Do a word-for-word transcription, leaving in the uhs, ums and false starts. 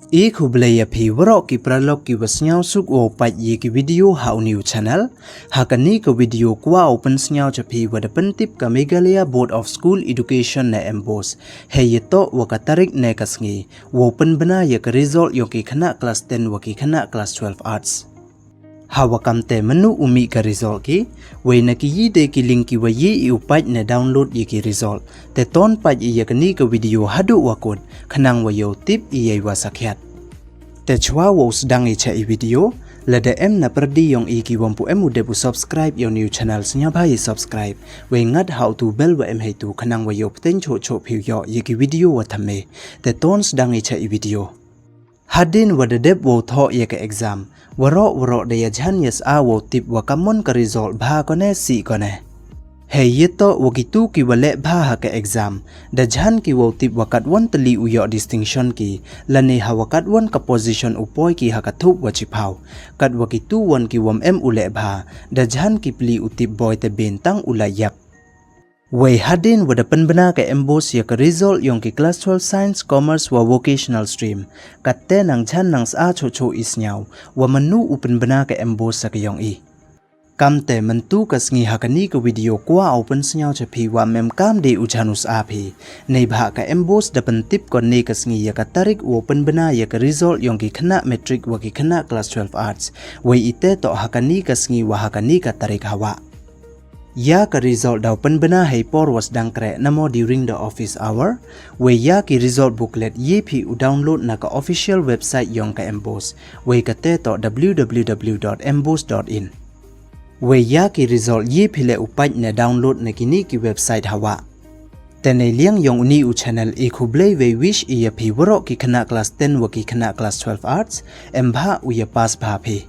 E khublei ya phi waroh ki paralok ki wa sñiawsuk wow pait ya ki video ha u new channel. Ha kani ka video kwah u pynsñiaw cha phi wa da pyntip ka Meghalaya Board of School Education ne MBOSE, hei yatoh wa ka tarik ne ka sngi wow pynbna ya ka result yong ki khynnah class ten wa ki khynnah class twelve arts. Ha wa kamte mynnu u mih ka result ki, wei na ki yi de ki link ki wa ye i u pait ne download ya ki result. Te ton pait i ya kani ka video haduh wa kut, khnang wa yow tip i ya i wa sakhiat. Te chwa wow sdang i cha i video, lada em na pyrdi yong i ki wam pu em u dep u subscribe ya u new channel, sñiawbha i subscribe, wei ngat ha u tu bell wa em hei tu khnang wa yow pteng choh choh phi u yoh ya ki video wa thymme. Te ton sdang i cha i video. Hadien wa da dep wow thoh ya ka exam, waroh waroh da ya jhan ya sa wow tip wa kamon ka result bha kone sih kone. Hei yatoh wa kitu ki wa leh bha ha ka exam, da jhan ki wow tip wa katwon tylli u yoh distinction ki, lane ha wa katwon ka position u poi ki ha ka thup wa chiphaw. Kat wa kitu won ki wam em u leh bha, da jhan ki pli u tip boi te bentang u la yap. Wei hadien wa da pynbna ka MBOSE ya ka result yong ki class twelve science, commerce wa vocational stream, katte nang jhan nang sa choh choh i sñiaw wa mynnu u pynbna ka MBOSE sa ka yong i. Kamte myntu ka sngi ha kani ka video kwah u pynsñiaw cha phi wa mem kam de u jhan u sa phi. Neibhah ka MBOSE da pyntip kane ka sngi ya ka tarik wow pynbna ya ka result yong ki khynnah matric wa ki khynnah class twelve arts. Wei ite toh ha kani ka sngi wa ha kani ka tarik hawa. Ya ka result daw pynbna hei por wa sdang kreh, namo during the office hour. Wei ya ki result booklet ye phi u download na ka official website yong ka MBOSE. Wei kate toh www.mbose.in. Wei ya ki result ye phi le u pait ne download na kini ki website hawa. Te neiliang yong uni u channel, i khublei wei wish i ya phi waroh ki khynnah class ten wa ki khynnah class twelve arts, em bha u ya pass bha phi.